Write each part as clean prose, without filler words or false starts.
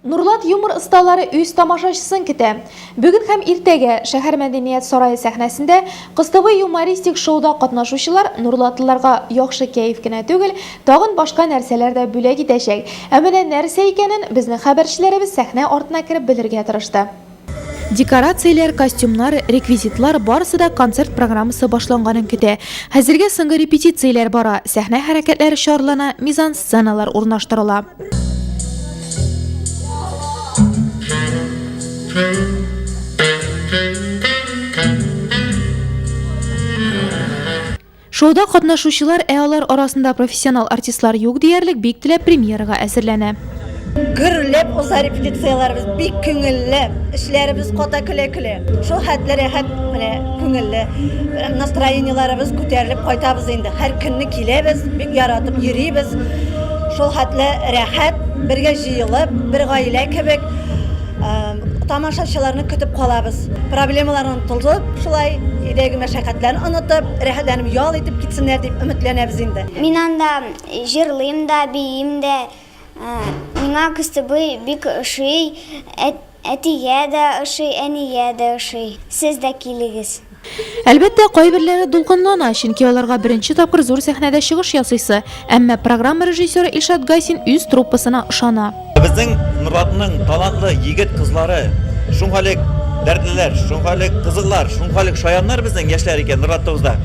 Нурлат юмор осталары үз тамашачысын көтә. Бүген һәм иртәгә шәһәр мәдәният сарае сәхнәсендә Кыстыбый юмористик шоуда катнашучылар нурлатлыларга яхшы кәеф кенә түгел, тагын башка нәрсәләр дә бүләк итәчәк. Ә менә нәрсә икәнен безнең хәбәрчеләребез сәхнә артына кереп белергә тырышты. Декорацияләр, костюмнар, реквизитлар, барысы да концерт программасы башланганын көтә. Хәзергә соңгы репетицияләр бара, сәхнә хәрәкәтләре чарлана, мизансценалар урнаштырыла. Шоуда катнашучылар, ә алар арасында профессионал артистлар юк диярлек, бик теләп премьерага әзерләнә. Гөрләп уза репетицияләребез, бик күңелле, эшләребез ката көлә-көлә. Шул хәтле рәхәт, менә күңелле. Настроениеләребез күтәрелеп кайтабыз инде. Һәр көнне киләбез, бик яратып йөрибез. Шул хәтле рәхәт, бергә җыелып, бер гаилә кебек. Тамашачыларны көтеп калабыз. Проблемаларын онытылып, шулай өйдәге мәшәкатьләрен онытып, рәхәтләнеп ял итеп китсеннәр дип өметләнәбез инде. Мин анда җырлыйм да, биим дә. Миңа Кыстыбый бик ошый. Әтигә дә ошый, әнигә дә ошый. Сез дә килегез. Әлбәттә, кайберләре дулкынлана, чөнки аларга беренче тапкыр зур сәхнәдә чыгыш ясыйсы. Әмма программа режиссеры Илшат Гайсин үз труппасына ышана. Безнең Нурлатның талантлы егет-кызлары шуңхалек дәртлеләр, шуңхалек кызыклар, шуңхалек шаяннар безнең яшьләр икән Нурлатыбызда.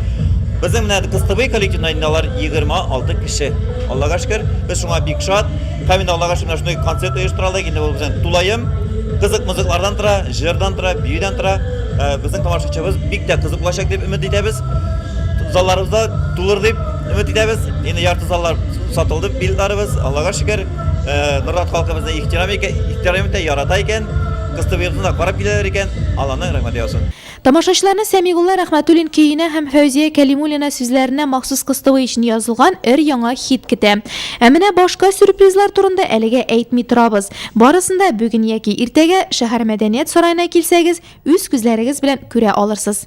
Безнең менә Кыстыбый коллективында инде алар 26 кеше. Аллага шөкер, без шуңа бик шат. Һәм инде Аллага шөкер, менә шундый концерт оештыра алдык. Инде ул безнең тулаем кызык-мызыклардан тора, җырдан тора, биюдән тора. Э, безнең тамашачыбыз бик тә кызык булачак дип өмет итәбез. Залларыбыз да тулыр дип өмет итәбез. Инде ярты заллар сатылды билетларыбыз, Аллага шөкер. Э, Нурлат халкы безне ихтирам икән, ихтирам итә, ярата икән. Кыстыбыебызны да карап киләләр икән. Алланың рәхмәте яусын. Тамашачыларны Сәмигулла Рәхмәтуллин көенә һәм Фәүзия Кәлимуллина сүзләренә махсус кыстыбый өчен язылган өр-яңа хит көтә. Ә менә башка сюрпризлар турында әлегә әйтми торабыз. Барысын да бүген яки иртәгә шәһәр мәдәният сараена килсәгез, үз күзләрегез белән күрә алырсыз.